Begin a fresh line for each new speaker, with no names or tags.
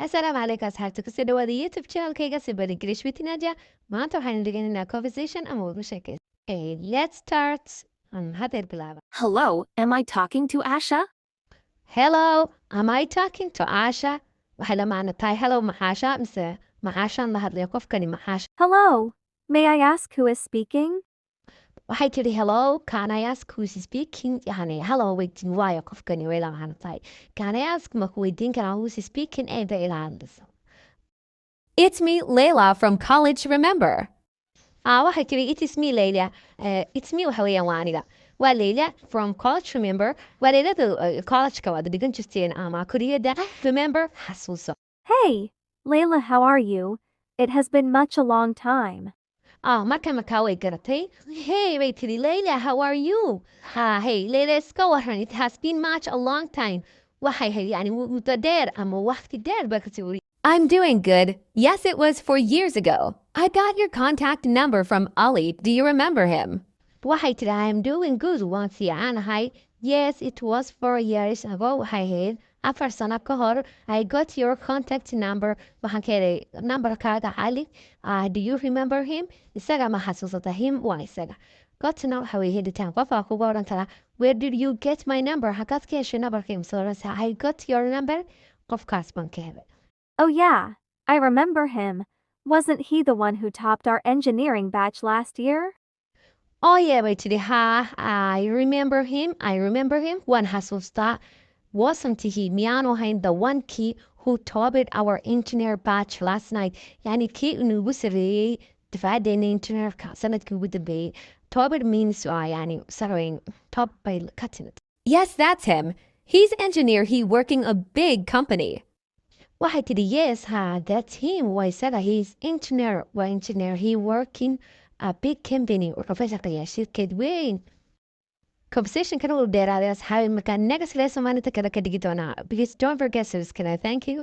Asalaamu calaykum asxaabta, kusoo dhawaada YouTube channelkayga Simple English with Nadia. Maanta waxaynu dhiganaynaa conversation ama wada sheekaysi. Okay, let's start. Aan hadeer bilaaba.
Hello, am I talking to Asha?
Hello, am I talking to Asha? Waxay la macno tahay hello, ma Asha mise ma Ashaan la hadlaya qofkani ma Asha?
Hello. May I ask who is speaking?
Waxay tidhi, "Hello, can I ask who's speaking?" Yani hello weydiin waayo qofkani way la macno tahay. Can I ask, ma ku weydiin karaa, who's speaking, ee bay ila hadlayso.
It's me, Layla from college, remember?
Ah, waxay tiri, "It is me, Layla." It's me waxa weeyaan waa aniga. Waa Layla from college, remember? Waa Laylada college-ka waad dhigan jirteen ama kuliyadda. Remember, xasuuso.
Hey, Layla, how are you? It has been much a long time.
Ah, markaa way garatay. "Hey," bay tiri, "Layla, how are you?" Ha, hey Layla, iska waran. It has been much a long time. Waxay ahayd yani muddo dheer ama waqti dheer baa kasii wari.
I'm doing good. Yes, it was 4 years ago. I got your contact number from Ali. Do you remember him?
Waxay tiri, "I am doing good," waan fiicanahay. Yes, it was 4 years ago, waxay ahayd 4 sano ka hor. I got your contact number, waxaan ka helay numberkaaga Cali. Do you remember him? Isaga ma xasuusata? Him waa isaga. Gotna waxa weye helitaan. Qofaa kuga odhan karaa, "Where did you get my number?" Hagaad ka heshay numberkay? Mise odhanaysaa, "I got your number," qofkaas baan ka helay.
Oh, yeah, I remember him. Wasn't he the one who topped our engineering batch last year?
"Oh yeah," bay tidhi, ha, "I remember him, I remember him," waan xasuustaa. Wasn't he, miyaanu ahayn, the one, kii, who topped our engineer batch last night? Yani kii inugu sareeyey difaadeena engineerka sanadkii ugu dambeeyey. Topped means waa yani sarreyn, top bay ka timid.
Yes, that's him. He's engineer, he working a big company.
Waxay tidhi, "Yes, ha, that's him," waa isaga. He is engineer, waa engineer. He working a big company, wuxuu ka shaqeeyaa shirkad weyn. Conversationkan uu dheeraaday asxaabi, markaa next lesson maalinta kale ka dhigi doonaa. Please don't forget subscribe. Thank you.